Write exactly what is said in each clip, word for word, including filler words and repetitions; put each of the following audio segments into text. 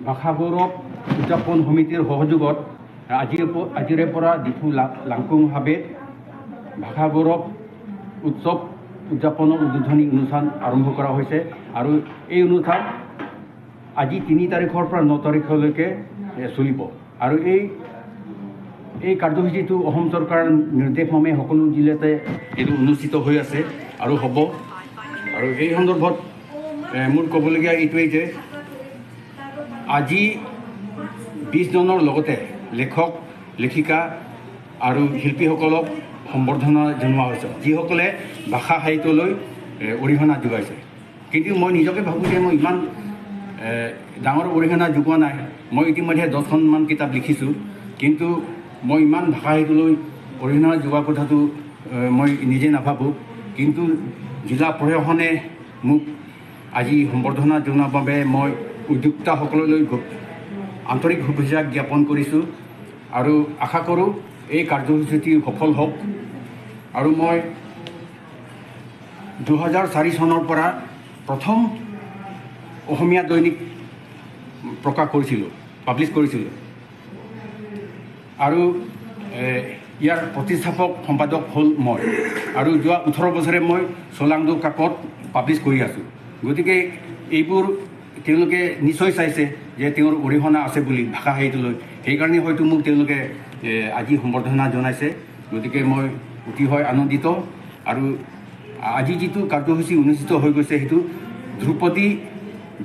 ভাষা গৌৰৱ উদযাপন সমিতিৰ সহযোগত আজিৰে প-, আজিৰে পৰা ডিফু লা-, লাংকুং হাবেত ভাষা গৌৰৱ উৎসৱ উদযাপনৰ উদ্বোধনী অনুষ্ঠান আৰম্ভ কৰা হৈছে আৰু এই অনুষ্ঠান আজি তিনি তাৰিখৰ পৰা ন তাৰিখলৈকে, এ, চলিব। আৰু এই, এই কাৰ্যসূচীটো অসম চৰকাৰৰ নিৰ্দেশ মৰ্মে সকলো জিলাতে এইটো অনুষ্ঠিত হৈ আছে আৰু হ'ব। আৰু এই সন্দৰ্ভত, এ, মোৰ ক'বলগীয়া এইটোৱেই যে আজি বিশ জনৰ লগতে লেখক, লেখিকা আৰু শিল্পীসকলক সম্বৰ্ধনা জনোৱা হৈছে, যিসকলে ভাষা সাহিত্যলৈ, এ, অৰিহণা যোগাইছে। কিন্তু মই নিজকে ভাবোঁ যে মই ইমান, এ, ডাঙৰ অৰিহণা যোগোৱা নাই। মই ইতিমধ্যে দহখনমান কিতাপ লিখিছোঁ, কিন্তু মই ইমান ভাষা সাহিত্যলৈ অৰিহণা যোগোৱা কথাটো, এ, মই নিজে নাভাবোঁ। কিন্তু জিলা প্ৰশাসনে মোক আজি সম্বৰ্ধনা জনোৱাৰ বাবে মই উদ্যোক্তাসকললৈ গ-, আন্তৰিক শুভেচ্ছা জ্ঞাপন কৰিছোঁ আৰু আশা কৰোঁ এই কাৰ্যসূচীটি সফল হওক। আৰু মই দুহেজাৰ চাৰি চনৰ পৰা প্ৰথম অসমীয়া দৈনিক প্ৰকাশ কৰিছিলোঁ, পাব্লিছ কৰিছিলোঁ। আৰু, এ, ইয়াৰ প্ৰতিষ্ঠাপক সম্পাদক হ'ল মই। আৰু যোৱা ওঠৰ বছৰে মই চলাংদু কাকত পাব্লিছ কৰি আছোঁ। গতিকে এইবোৰ তেওঁলোকে নিশ্চয় চাইছে যে তেওঁৰ অৰিহণা আছে বুলি ভাষা সাহিত্যলৈ। সেইকাৰণে হয়তো মোক তেওঁলোকে, এ, আজি সম্বৰ্ধনা জনাইছে। গতিকে মই অতিশয় আনন্দিত। আৰু আজি যিটো কাৰ্যসূচী অনুষ্ঠিত হৈ গৈছে, সেইটো ধ্ৰুপদী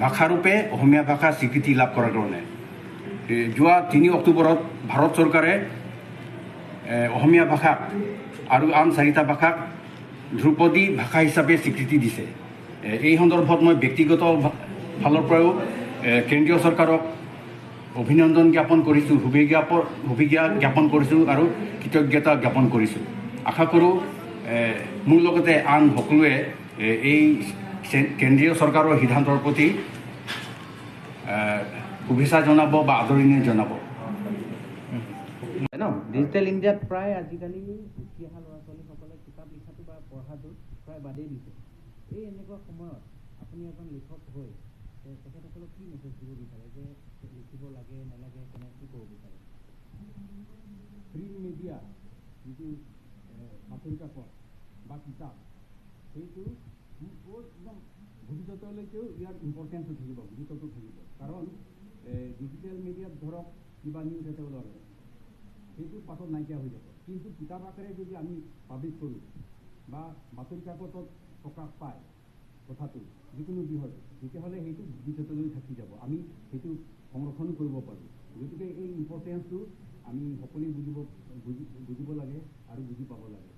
ভাষাৰূপে অসমীয়া ভাষা স্বীকৃতি লাভ কৰাৰ কাৰণে। এ, যোৱা তিনি অক্টোবৰত ভাৰত চৰকাৰে, এ, অসমীয়া ভাষাক আৰু আন চাৰিটা ভাষাক ধ্ৰুপদী ভাষা হিচাপে স্বীকৃতি দিছে। এ, এই সন্দৰ্ভত মই ব্যক্তিগত ভা-, ফালৰ পৰাও, এ, কেন্দ্ৰীয় চৰকাৰক অভিনন্দন জ্ঞাপন কৰিছোঁ, শুভেচ্ছা প-, শুভেচ্ছা জ্ঞাপন কৰিছোঁ আৰু কৃতজ্ঞতা জ্ঞাপন কৰিছোঁ। আশা কৰোঁ, এ, মোৰ লগতে আন সকলোৱে, এ, এই চে-, কেন্দ্ৰীয় চৰকাৰৰ সিদ্ধান্তৰ প্ৰতি, এ, শুভেচ্ছা জনাব বা আদৰণি জনাব। ন? ডিজিটেল ইণ্ডিয়াত প্ৰায় আজিকালি উঠি অহা ল'ৰা ছোৱালীসকলে কিতাপ লিখাটো বা পঢ়াটো প্ৰায় বাদেই দিছে। এই এনেকুৱা সময়ত আপুনি এজন লিখক হৈ, এ, তেখেতসকলক কি মেছেজ দিব বিচাৰে যে লিখিব লাগে, নালাগে, তেনে কি ক'ব বিচাৰে? প্ৰিণ্ট মিডিয়া, যিটো, এ, বাতৰি কাকত বা কিতাপ, সেইটো ব-, একদম ভৱিষ্যতলৈকেও ইয়াৰ ইম্পৰ্টেঞ্চটো থাকিব, গুৰুত্বটো থাকিব। কাৰণ, এ, ডিজিটেল মিডিয়াত ধৰক কিবা নিউজ এটা ওলালে, সেইটো পাছত নাইকিয়া হৈ যাব। কিন্তু কিতাপ আকাৰে যদি আমি পাব্লিছ কৰোঁ বা বাতৰি কাকতত প্ৰকাশ পায় কথাটো, যিকোনো বিষয়টো, তেতিয়াহ'লে সেইটো ভৱিষ্যতলৈ থাকি যাব। আমি সেইটো সংৰক্ষণ কৰিব পাৰোঁ। গতিকে এই ইম্পৰ্টেঞ্চটো আমি সকলোৱে বুজিব, বুজি-, বুজিব লাগে আৰু বুজি পাব লাগে।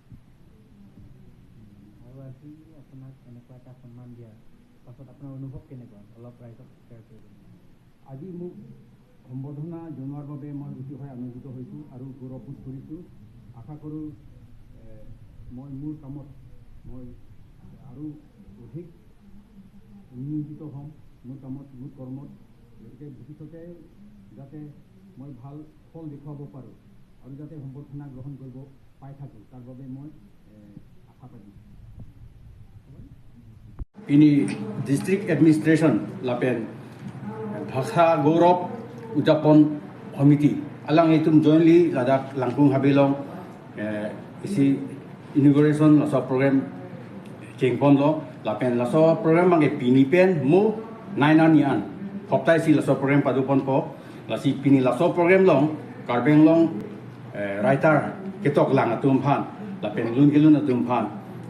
আৰু আজি আপোনাক এনেকুৱা এটা সন্মান দিয়াৰ পাছত আপোনাৰ অনুভৱ কেনেকুৱা? অলপ ৰাইজক শ্বেয়াৰ কৰিব নেকি? আজি মোক সম্বৰ্ধনা জনোৱাৰ বাবে মই অতিশয় আনন্দিত হৈছোঁ আৰু গৌৰৱবোধ কৰিছোঁ। আশা কৰোঁ, এ, মই মোৰ কামত মই আৰু অধিক নিয়োজিত হ'ম, মোৰ কামত, মোৰ কৰ্মত। গতিকে ভৱিষ্যতে যাতে মই ভাল ফল দেখুৱাব পাৰোঁ আৰু যাতে সম্বৰ্ধনা গ্ৰহণ কৰিব পাই থাকোঁ, তাৰ বাবে মই, এ, আশাবাদী। Pini district administration lapen Bhasa Gaurav Udjapon Samiti alanglitum jointly ladak Langkung Habe along, eh, isi inauguration laso program chengponlo, lapen laso program abangke pini pen mo nine ani an hopta isi laso program padoponpo. Lasi pini laso program along Karbi Anglong, eh, writer ketoklang atum aphan lapen lun kelun atum aphan,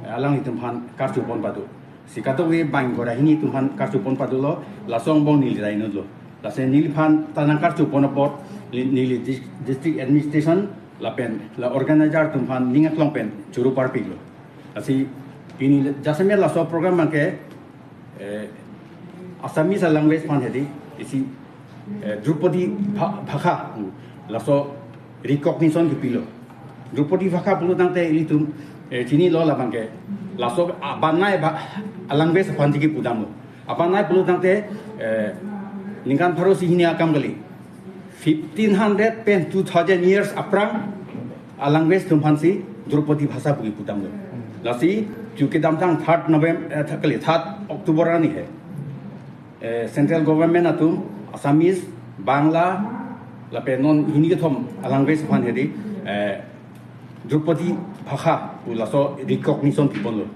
eh, alanglitum aphan karchupon pado. Si kadokave bang gora hini atum aphan karchupon padolo, laso angbong neli ta inutlo. Lasi neliphan ta nangkarchupon apot, li-, neli dis-, district administration lapen la organizer atum aphan ning aklong pen choro parpiklo. Lasi pini jasemet laso program abangke, eh, Assamese language aphan hedi isi, eh, Dhrupadi Bha-, Bhakha, laso recognition kepilo. Dhrupadi Bhakha pulo tangte ilitum, eh, chinilo labangke, laso abanai ba-, language aphan si kepudamlo. Abanai pulo tangte, eh, ningkan pharo isi hini akam kali. Fifteen hundred pen two thousand years aphrang alanguage atum aphan si Dhrupadi Bhasa pu kepudamlo. Lasi ju kedamtang third November, eh, tha-, kali, third October ani he, eh, central government atum Assamese Bangla, lapen non hini kethom a-language aphan hedi, eh, Drupadi Bhasha pu laso recognition piponlo.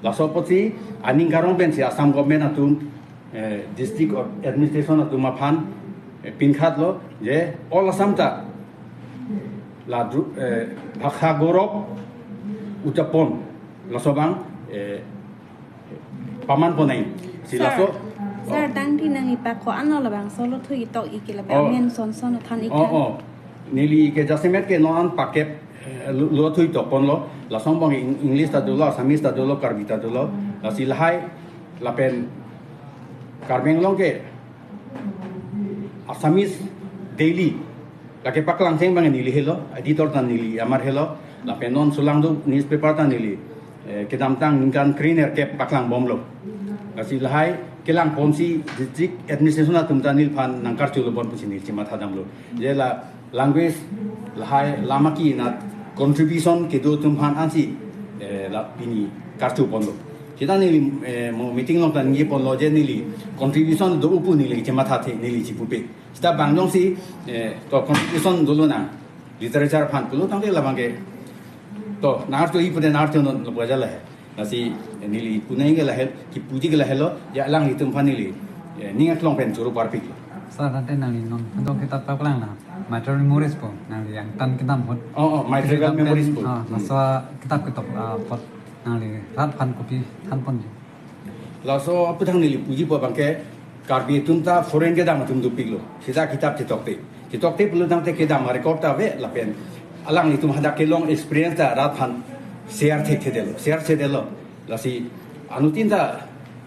Laso apotsi aning karong pensi Assam government atum, eh, district administration atum aphan, eh, pinkhatlo je all Assam ta la Dru-, eh, Bhasha Gaurav Udjapon laso abang, eh, paman ponai. Si Sir, laso, sir, oh. Tangte nangli pa ko-an lo labangso lothui tok-ik ke lapen, oh, amen son son than-ik, oh, kan? Oh. Neli ke jasemet ke non an paket, eh, lo-, lothui tokponlo. Lason abang Eng-, English ta dolo, Assamese ta dolo, Karbi ta dolo. Lasi lahai lapen Karbi Anglong ke Assamese Daily lake paklang cheng abang neli helo, editor ta neli amar helo, lapen non Solangdo newspaper ta neli, eh, kedamtang ningkan krenerkep paklangbomlo. Lasi lahai kelang ponsi district administration atum ta neliphan nangkarchulo bon pusi neli chemathadamlo. Je la language lahai lamaki na contribution kedo atum aphan ansi, eh, la pini karchuponlo. Seta neli, eh, mo meeting along ta ningjeponlo je neli contribution do-o pu neli chemathathe, neli chipupe. Seta bang jongsi, eh, to contribution dolo nang literature aphan pulo tangte labang ke to nangarcho-ik pute nangarcho non lo baja lahai. Lasi, eh, neli punai ke lahai, kipuji ke lahelo, je alanglitum aphan neli, eh, ning aklong pen choro parpiklo. Sir, tangte nangli non pundong kitab paklang na, My Travel Memories pu, nangli angtan kedam ahut. Oh, oh, My Travel Memories pu. Ah, hmm. Laso kitab ketok, ah, apot nangli rat aphan kopi thanponji? Laso aphuthak neli puji pu abang ke Karbi atum ta foreign kedam atum dopiklo. Seta kitab chetokte. Chetokte pulo tangte kedam a-record ta ave lapen alanglitum hadak kelong experience ta rat aphan share thekthedetlo, share thedetlo. Lasi anuttin ta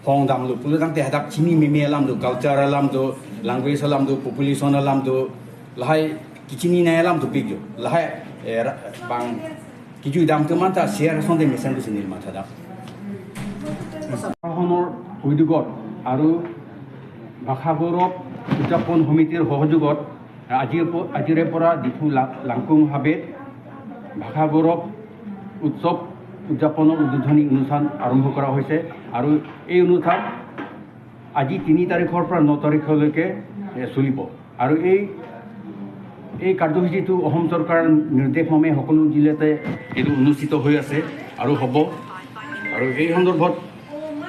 hongdamlo pulo tangte hadak chini meme alam do, culture alam do, language alam do, population alam do, lahai kechinine alam dopik jo. Lahai, eh, ra-, bang kejui dam atum anta share asonte mesen pusi neli mathadam. Honor uidugot aru Bhasha Gaurav Udjapon Homitir sohojugor ajir po-, ajire pora Diphu la-, Langkung Habe Bhasha Gaurav Utsav Udjaponor Udbodhoni Onusthan Arambho Kora Hoise, aru ei onusthan আজি তিনি তাৰিখৰ পৰা ন তাৰিখলৈকে, এ, চলিব। আৰু এই, এই কাৰ্যসূচীটো অসম চৰকাৰৰ নিৰ্দেশ মৰ্মে সকলো জিলাতে এইটো অনুষ্ঠিত হৈ আছে আৰু হ'ব। আৰু এই সন্দৰ্ভত,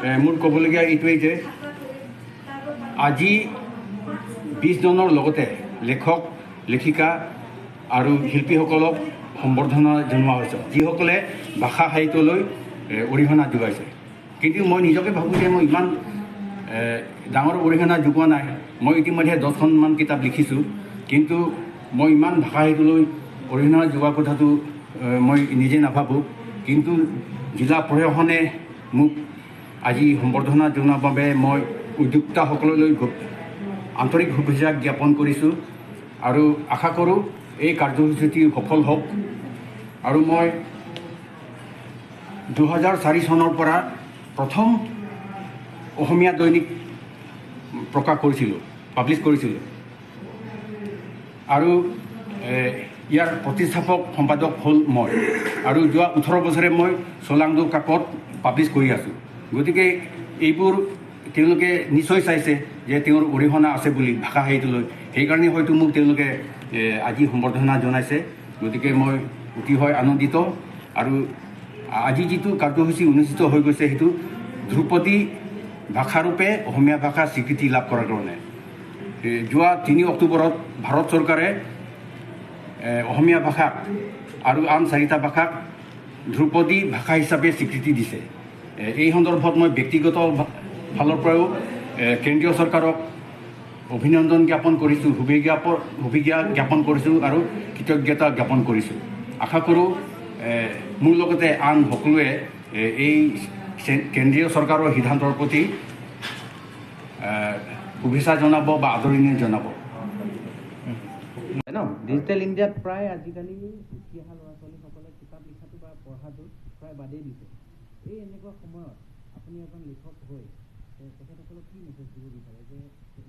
এ, মোৰ ক'বলগীয়া এইটোৱেই যে আজি বিশ জনৰ লগতে লেখক, লেখিকা আৰু শিল্পীসকলক সম্বৰ্ধনা জনোৱা হৈছে, যিসকলে ভাষা সাহিত্যলৈ, এ, অৰিহণা যোগাইছে। কিন্তু মই নিজকে ভাবোঁ যে মই ইমান, এ, ডাঙৰ অৰিহণা যোগোৱা নাই। মই ইতিমধ্যে দহখনমান কিতাপ লিখিছোঁ, কিন্তু মই ইমান ভাষা সাহিত্যলৈ অৰিহণা যোগোৱাৰ কথাটো, এ, মই নিজে নাভাবোঁ। কিন্তু জিলা প্ৰশাসনে মোক আজি সম্বৰ্ধনা জনোৱাৰ বাবে মই উদ্যোক্তাসকললৈ গভ-, আন্তৰিক শুভেচ্ছা জ্ঞাপন কৰিছোঁ আৰু আশা কৰোঁ এই কাৰ্যসূচীটি সফল হওক। আৰু মই দুহেজাৰ চাৰি চনৰ পৰা প্ৰথম অসমীয়া দৈনিক প্ৰকাশ কৰিছিলোঁ, পাব্লিছ কৰিছিলোঁ। আৰু, এ, ইয়াৰ প্ৰতিষ্ঠাপক সম্পাদক হ'ল মই। আৰু যোৱা ওঠৰ বছৰে মই চলাংদু কাকত পাব্লিছ কৰি আছোঁ। গতিকে এইবোৰ তেওঁলোকে নিশ্চয় চাইছে যে তেওঁৰ অৰিহণা আছে বুলি ভাষা সাহিত্যলৈ। সেইকাৰণে হয়তো মোক তেওঁলোকে, এ, আজি সম্বৰ্ধনা জনাইছে। গতিকে মই অতিশয় আনন্দিত। আৰু আজি যিটো কাৰ্যসূচী অনুষ্ঠিত হৈ গৈছে, সেইটো ধ্ৰুপদী ভাষাৰূপে অসমীয়া ভাষা স্বীকৃতি লাভ কৰাৰ কাৰণে। এ, যোৱা তিনি অক্টোবৰত ভাৰত চৰকাৰে, এ, অসমীয়া ভাষাক আৰু আন চাৰিটা ভাষাক ধ্ৰুপদী ভাষা হিচাপে স্বীকৃতি দিছে। এ, এই সন্দৰ্ভত মই ব্যক্তিগত ভা-, ফালৰ পৰাও, এ, কেন্দ্ৰীয় চৰকাৰক অভিনন্দন জ্ঞাপন কৰিছোঁ, শুভেচ্ছা প-, শুভেচ্ছা জ্ঞাপন কৰিছোঁ আৰু কৃতজ্ঞতা জ্ঞাপন কৰিছোঁ। আশা কৰোঁ, এ, মোৰ লগতে আন সকলোৱে, এ, এই চে-, কেন্দ্ৰীয় চৰকাৰৰ সিদ্ধান্তৰ প্ৰতি, এ, শুভেচ্ছা জনাব বা আদৰণি জনাব। ন, ডিজিটেল ইণ্ডিয়াত প্ৰায় আজিকালি উঠি অহা ল'ৰা ছোৱালীসকলে কিতাপ লিখাটো বা পঢ়াটো প্ৰায় বাদেই দিছে। এই এনেকুৱা সময়ত আপুনি এজন লিখক হৈ, এ, তেখেতসকলক কি মেছেজ দিব বিচাৰে যে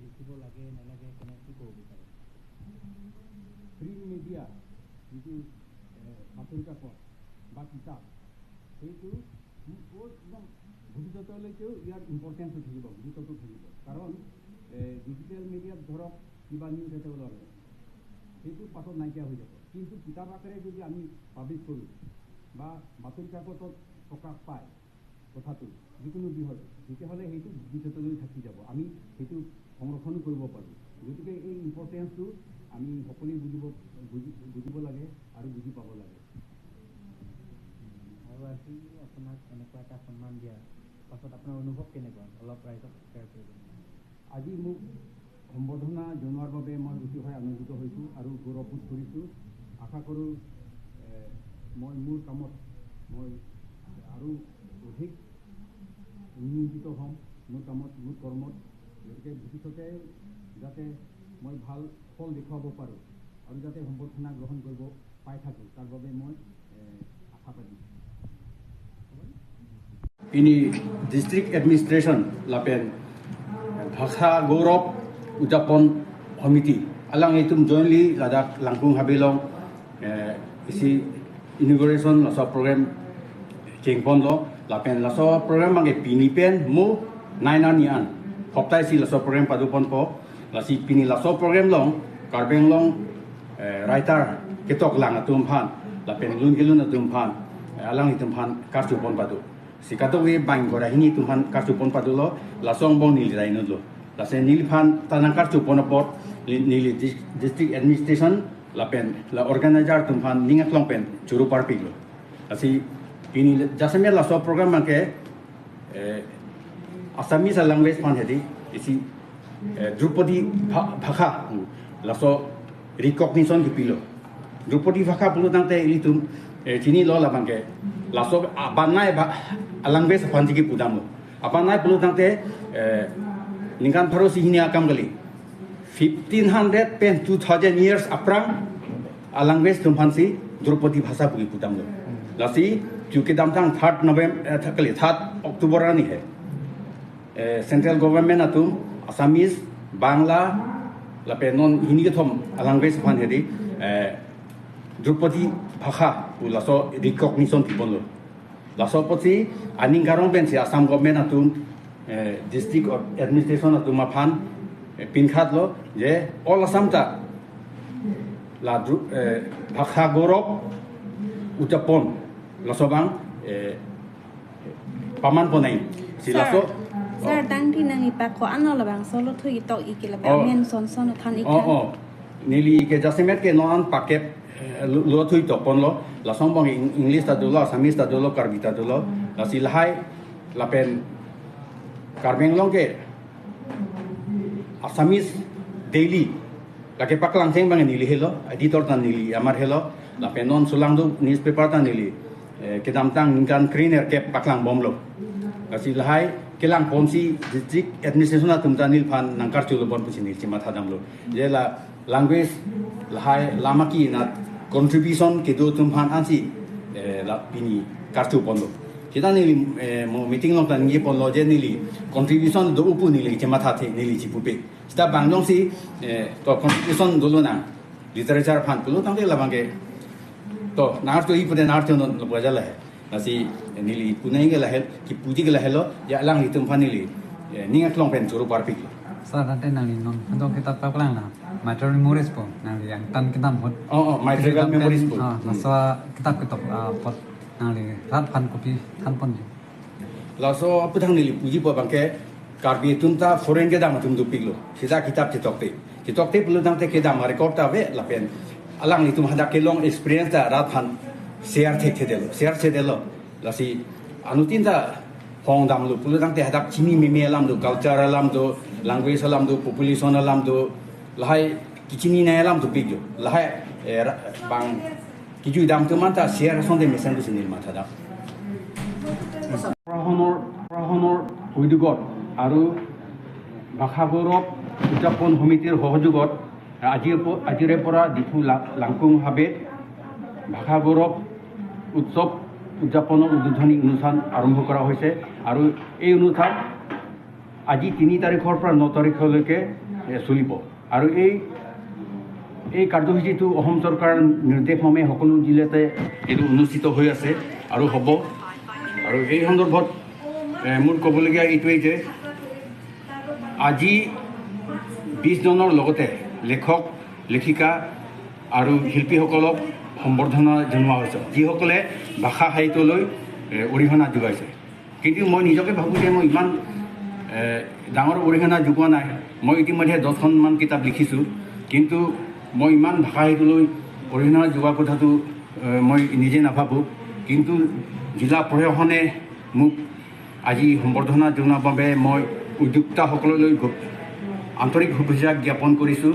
লিখিব লাগে, নালাগে, কেনে, কি ক'ব বিচাৰে? প্ৰিণ্ট মিডিয়া, যিটো, এ, বাতৰি কাকত বা কিতাপ, সেইটো ম-, ম-, একদম ভৱিষ্যতলৈকেও ইয়াৰ ইম্পৰ্টেঞ্চটো থাকিব, গুৰুত্বটো থাকিব। কাৰণ, এ, ডিজিটেল মিডিয়াত ধৰক, কিবা নিউজ এটা ওলালে, সেইটো পাছত নাইকিয়া হৈ যাব। কিন্তু কিতাপ আকাৰে যদি আমি পাব্লিছ কৰোঁ বা বাতৰি কাকতত প্ৰকাশ পায় কথাটো, যিকোনো বিষয়ত, তেতিয়াহ'লে সেইটো ভৱিষ্যতলৈ থাকি যাব, আমি সেইটো সংৰক্ষণো কৰিব পাৰোঁ। গতিকে এই ইম্পৰ্টেঞ্চটো আমি সকলোৱে বুজিব, বুজি বুজিব লাগে আৰু বুজি পাব লাগে। আৰু আজি আপোনাক এনেকুৱা এটা সন্মান দিয়া পাছত আপোনাৰ অনুভৱ কেনেকুৱা? অলপ ৰাইজক শ্বেয়াৰ কৰিব। আজি মোক সম্বৰ্ধনা জনোৱাৰ বাবে মই অতিশয় আনন্দিত হৈছোঁ আৰু গৌৰৱবোধ কৰিছোঁ। আশা কৰোঁ, এ, মই মোৰ কামত মই আৰু অধিক নিয়োজিত হ'ম মোৰ কামত, মোৰ কৰ্মত। গতিকে ভৱিষ্যতে যাতে মই ভাল ফল দেখুৱাব পাৰোঁ আৰু যাতে সম্বৰ্ধনা গ্ৰহণ কৰিব পাই থাকোঁ, তাৰ বাবে মই, এ, আশাবাদী। Pini District Administration lapen Bhakha Gaurav Udjapon Samiti alanglitum jointly ladak Langkung Habe along, eh, isi inauguration laso program chengponlo, lapen laso program abangke pini pen mo nine arni an hopta isi laso program padoponpo. Lasi pini laso program along Karbi Anglong, eh, writer ketoklang atum aphan lapen lun kelun atum aphan, eh, alanglitum aphan karchupon pado. Si kadokave bang gora hini atum aphan karchupon padolo, laso angbong neli ta inutlo. Lasi neliphan ta nangkarchupon apot, neli, neli dis- district administration lapen la organizer atum aphan ning aklong pen choro parpiklo. Lasi pini jasemet laso program abangke, eh, Assamese language aphan hedi isi, eh, Draupadi Bha- Bhakha pu laso recognition kipilo. Draupadi Bhakha pulo tangte ilitum, eh, chinilo labangke laso abanai ba language aphan chiki pudamlo. Abanai pulo tangte, eh, ningkan pharo isi hini akam kali. Fifteen hundred pen two thousand years aphrang a language atum aphansi Draupadi Bhasha pu kipudamlo. Lasi ju kedamtang third November, eh, kali third October arni he, eh, central government atum Assamese, Bangla lapen non hini kethom a language aphan hedi, eh, Draupadi Bhasha pu laso recognition piponlo. Laso apotsi aning karong pensi Assam government atum, eh, district administration atum aphan, eh, pinkhatlo je all Assam ta la Dru- eh, Bhakha Gaurav Udjapon laso abang, eh, paman ponai. Si laso Sir, tangte nangli pa ko-an lo labangso lothui tok ik ke labang Oh. Men sonson athan ik Oh, kan. Oh. Neli ke jasemet ke non an paket, eh, lo- lothui tokponlo. Laso angbong Eng- English ta dolo, Assamese ta dolo, Karbi ta dolo. Lasi lahai lapen Karbi Anglong ke Assamese Daily lake paklang cheng abang neli helo, editor ta neli amar helo, lapen non sulangdo newspaper ta neli, eh, kedamtang ningkan krenerkep paklangbomlo. Lasi lahai kelangponsi district administration atum ta neliphan nangkarchulobom pusi neli chemathadamlo. Je la language lahai lamaki na contribution kedo atum aphan ansi, eh, la pini karchuponlo. Sita neli, eh, mo meeting along ta ningjeponlo je neli contribution do-o pu neli chemathathe, neli chipupe. Sita bang jongsi, eh, to contribution dolo nang literature aphan pulo tangte labangke to nangkarcho-i pute nangkarchonon lo puja lahai. Lasi neli punai ke lahai, kipuji ke lahai lo, je alanglitum aphan neli, eh, ning aklong pen choro parpiklo. Sir, tangte nangli non hanjong kitab paklang na, My Travel Memories pu nangli angtan kedam ahut. Oh, oh, My Travel Memories pu. Ah, laso kitab ketok, ah, apot nangli rat aphan kopi thanponji? Laso aphuthak neli pujipo abangke Karbi atum ta foreign kedam atum dopiklo. Sita kitab chetokte. Chetokte pulo tangte kedam a-record ta ave lapen alanglitum hadak kelong experience ta rat aphan share thekthedetlo, share thedetlo. Lasi anuttin ta hongdamlo pulo tangte hadak chini meme alam do, culture alam do, language alam do, population alam do, lahai kichininei alam dopiklo. Lahai, eh, ra- bang kejui dam atum anta share asonte mesen pusi neli mathadam. প্ৰশাসনৰ প্ৰশাসনৰ উদ্যোগত আৰু ভাষা গৌৰৱ উদযাপন সমিতিৰ সহযোগত আজিৰ প- আজিৰে পৰা ডিফু লা- লাংকুং হাবেত ভাষা গৌৰৱ উৎসৱ উদযাপনৰ উদ্বোধনী অনুষ্ঠান আৰম্ভ কৰা হৈছে আৰু এই অনুষ্ঠান আজি তিনি তাৰিখৰ পৰা ন তাৰিখলৈকে, এ, চলিব। আৰু এই এই কাৰ্যসূচীটো অসম চৰকাৰৰ নিৰ্দেশ মৰ্মে সকলো জিলাতে এইটো অনুষ্ঠিত হৈ আছে আৰু হ'ব। আৰু এই সন্দৰ্ভত, এ, মোৰ ক'বলগীয়া এইটোৱেই যে আজি বিশ জনৰ লগতে লেখক, লেখিকা আৰু শিল্পীসকলক সম্বৰ্ধনা জনোৱা হৈছে, যিসকলে ভাষা সাহিত্যলৈ এ, অৰিহণা যোগাইছে। কিন্তু মই নিজকে ভাবোঁ যে মই ইমান এ, ডাঙৰ অৰিহণা যোগোৱা নাই। মই ইতিমধ্যে দহখনমান কিতাপ লিখিছোঁ, কিন্তু মই ইমান ভাষা সাহিত্যলৈ অৰিহণা যোগোৱা কথাটো এ, মই নিজে নাভাবোঁ। কিন্তু জিলা প্ৰশাসনে মোক আজি সম্বৰ্ধনা জনোৱাৰ বাবে মই উদ্যোক্তাসকললৈ গ- আন্তৰিক শুভেচ্ছা জ্ঞাপন কৰিছোঁ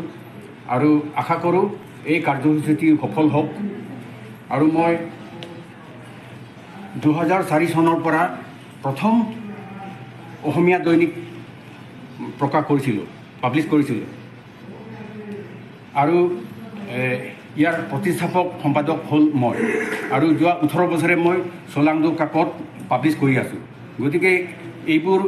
আৰু আশা কৰোঁ এই কাৰ্যসূচীটি সফল হওক। আৰু মই দুহেজাৰ চাৰি চনৰ পৰা প্ৰথম অসমীয়া দৈনিক প্ৰকাশ কৰিছিলোঁ, পাব্লিছ কৰিছিলোঁ। আৰু এ, ইয়াৰ প্ৰতিষ্ঠাপক সম্পাদক হ'ল মই। আৰু যোৱা ওঠৰ বছৰে মই চলাংদু কাকত পাব্লিছ কৰি আছোঁ। গতিকে এইবোৰ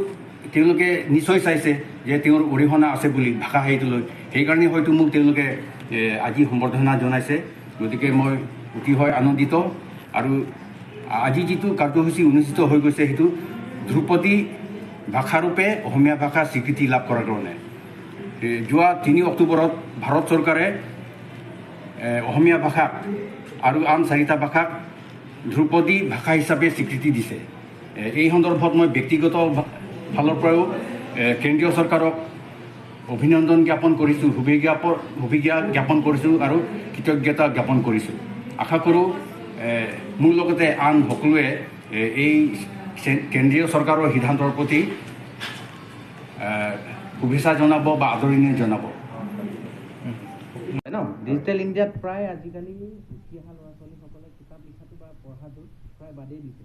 তেওঁলোকে নিশ্চয় চাইছে যে তেওঁৰ অৰিহণা আছে বুলি ভাষা সাহিত্যলৈ। সেইকাৰণে হয়তো মোক তেওঁলোকে এ, আজি সম্বৰ্ধনা জনাইছে। গতিকে মই অতিশয় আনন্দিত। আৰু আজি যিটো কাৰ্যসূচী অনুষ্ঠিত হৈ গৈছে, সেইটো ধ্ৰুপদী ভাষাৰূপে অসমীয়া ভাষা স্বীকৃতি লাভ কৰাৰ কাৰণে। এ, যোৱা তিনি অক্টোবৰত ভাৰত চৰকাৰে এ, অসমীয়া ভাষাক আৰু আন চাৰিটা ভাষাক ধ্ৰুপদী ভাষা হিচাপে স্বীকৃতি দিছে। এ, এই সন্দৰ্ভত মই ব্যক্তিগত ভা- ফালৰ পৰাও এ, কেন্দ্ৰীয় চৰকাৰক অভিনন্দন জ্ঞাপন কৰিছোঁ, শুভেচ্ছা প- শুভেচ্ছা জ্ঞাপন কৰিছোঁ আৰু কৃতজ্ঞতা জ্ঞাপন কৰিছোঁ। আশা কৰোঁ এ, মোৰ লগতে আন সকলোৱে এ, এই চে- কেন্দ্ৰীয় চৰকাৰৰ সিদ্ধান্তৰ প্ৰতি এ, শুভেচ্ছা জনাব বা আদৰণি জনাব। ন ডিজিটেল ইণ্ডিয়াত প্ৰায় আজিকালি উঠি অহা ল'ৰা ছোৱালীসকলে কিতাপ লিখাটো বা পঢ়াটো প্ৰায় বাদেই দিছে।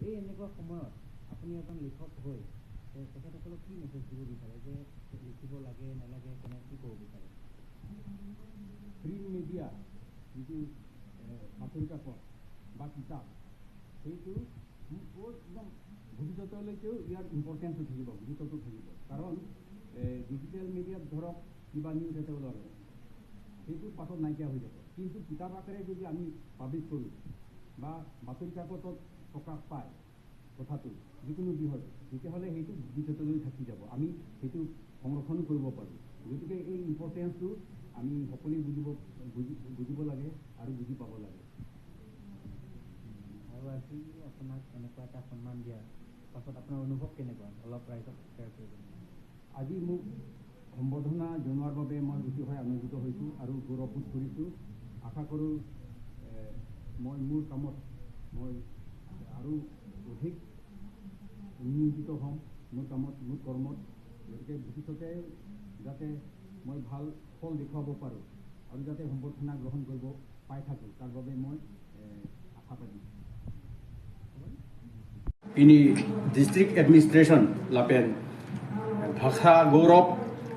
এই এনেকুৱা সময়ত আপুনি এজন লিখক হৈ তে- তেখেতসকলক কি মেছেজ দিব বিচাৰে যে লিখিব লাগে নালাগে, কেনে কি ক'ব বিচাৰে? প্ৰিণ্ট মিডিয়া যিটো এ, বাতৰি কাকত বা কিতাপ, সেইটো মোৰ একদম ভৱিষ্যতলৈকেও ইয়াৰ ইম্পৰ্টেঞ্চটো থাকিব, গুৰুত্বটো থাকিব। কাৰণ ডিজিটেল মিডিয়াত ধৰক কিবা নিউজ এটা ওলালে, সেইটো পাছত নাইকিয়া হৈ যাব। কিন্তু কিতাপ আকাৰে যদি আমি পাব্লিছ কৰোঁ বা বাতৰি কাকতত প্ৰকাশ পায় কথাটো যিকোনো বিষয়ত, তেতিয়াহ'লে সেইটো ভৱিষ্যতলৈ থাকি যাব, আমি সেইটো সংৰক্ষণ কৰিব পাৰোঁ। গতিকে এই ইম্পৰ্টেঞ্চটো আমি সকলোৱে বুজিব বুজি বুজিব লাগে আৰু বুজি পাব লাগে। আৰু আজি আপোনাক এনেকুৱা এটা সন্মান দিয়াৰ পাছত আপোনাৰ অনুভৱ কেনেকুৱা? অলপ ৰাইজক শ্বেয়াৰ কৰিব নেকি? আজি মোক সম্বৰ্ধনা জনোৱাৰ বাবে মই অতিশয় আনন্দিত হৈছোঁ আৰু গৌৰৱবোধ কৰিছোঁ। আশা কৰোঁ এ, মই মোৰ কামত মই আৰু অধিক নিয়োজিত হ'ম মোৰ কামত, মোৰ কৰ্মত। গতিকে ভৱিষ্যতে যাতে মই ভাল ফল দেখুৱাব পাৰোঁ আৰু যাতে সম্বৰ্ধনা গ্ৰহণ কৰিব পাই থাকোঁ, তাৰ বাবে মই এ, আশাবাদী। Pini District Administration lapen Bhasha Gaurav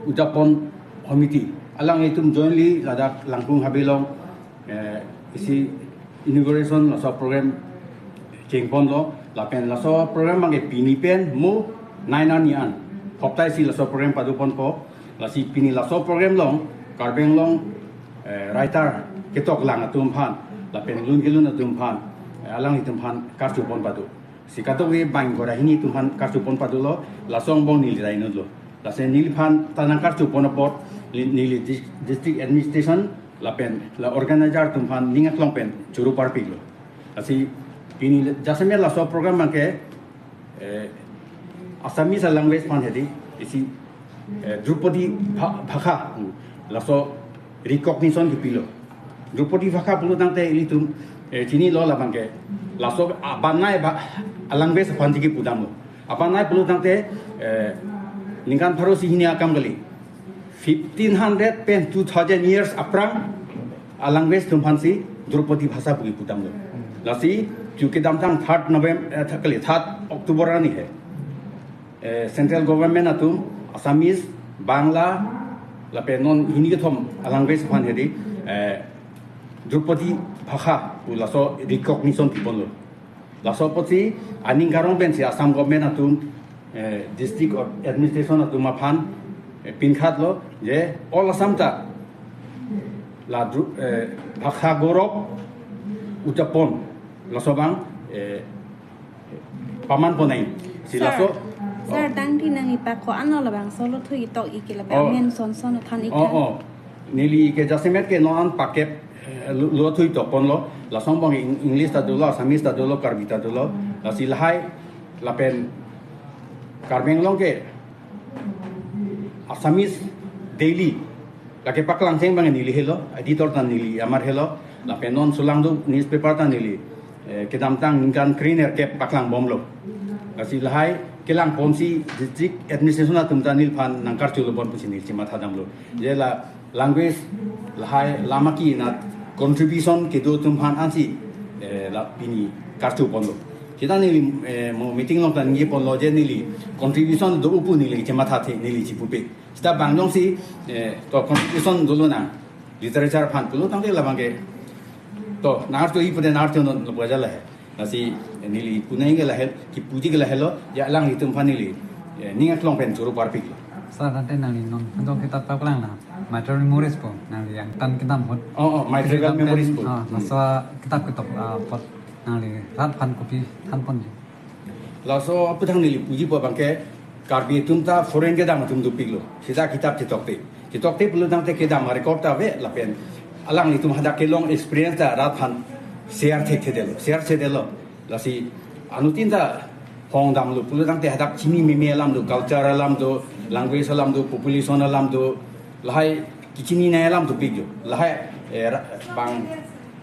Udjapon Samiti alanglitum jointly ladak Langkung Habe along eh, isi inauguration laso program chengponlo, lapen laso program abangke pini pen mo nine ani an hopta isi laso program padoponpo. Lasi pini laso program along Karbi Anglong eh, writer ketok lang atum aphan lapen lun kelun atum aphan eh, alanglitum aphan karchupon pado. Si kadokave bang gora hini atum aphan karchupon padolo, laso angbong neli ta inutlo. Lasi neliphan ta nangkarchupon apot neli dis- district administration lapen la organizer atum aphan ning aklong pen choro parpiklo. Lasi pini jasemet laso program abangke eh, Assamese language aphan hedi isi eh, Drupadi bha- bhasha laso recognition kepilo. Drupadi bhasha pulo tangte ilitum eh, chinilo labangke laso abanai ba language aphan chiki pudamlo. Abanai pulo tangte eh, ningkan pharo isi hini akam kali. Fifteen hundred pen two thousand years aphrang a language atum aphansi Drupadi bhasha pu kepudamlo. Lasi chu kedamtang third November eh, th- kali third October ani he. Eh, central government atum Assamese, Bangla lapen non hini kethom a language aphan hedi eh, Drupadi bhasha pu laso recognition piponlo. Laso apotsi aning karong pensi Assam government atum eh, district administration atum aphan eh, pinkhatlo je all Assam ta la Dru- eh, Bhasha Gaurav Udjapon laso abang eh, paman ponai. Si Sir, laso sir, dangdi nangli pa ko-an lo labangso lo thu itok iki labang Oh. men son son than ik Oh, oh. Neli ke jasemet ke non pakep, eh, lo, lo thui tokpon lo, lason bang Eng-, English ta dolo, Assamese ta dolo, Karbi ta dolo, lasi lahai lapen Karbi Anglong ke Assamese Daily lake paklang cheng bang neli helo, editor ta neli amar helo, lapen non sulangdo newspaper ta neli, eh, kedamtang ningkan krenerkep paklang bomlo. Lasi lahai kelang ponsi district administration atum ta neliphan nangkarchulo bon pusi neli chematha damlo. Je la language lahai lamaki na contribution kedo atum aphan ansi, eh, la pini karchu ponlo. Sita neli, eh, mo meeting along ta ningje ponlo je neli contribution do-o pu neli chemathathe neli chipupe. Sita bang jongsi, eh, to contribution dolo nang literature aphan pulo tangte labang ke to nangkarchu-i pute nangkarchunon lo puja lahai. Lasi, eh, neli punai ke lahai, kipuji ke lahai lo, je alanglitum aphan neli, eh, ning aklong pen choro parpiklo. Sir, tangte nangli non anjong kitap paklang na, My Travel Memories pu, nangli angtan kedam ahut. Oh, oh, My Travel Memories pu. Ah, hmm. Laso kitap ketok, ah, apot nangli rat aphan kopi thanponji? Laso aphuthak neli pujipo abangke Karbi atum ta foreign kedam atum dopiklo. Sita kitap chetokte. Chetokte pulo tangte kedam arecord ta ave lapen alanglitum hadak kelong experience ta rat aphan share thekthedetlo. Share thedetlo. Lasi anuttin ta hong damlo pulo tangte hadak chini meme alam do, culture alam do, language alam do, population alam do, lahai kechinine alam dopik jo. Lahai, eh, ra-, bang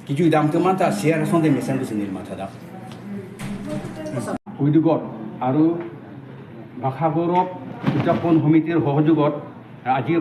kejui dam atum anta share asonte mesen pusi neli matha dam. Udugot aru Bhakha Gaurav Udjapon Homitir hohjogot aji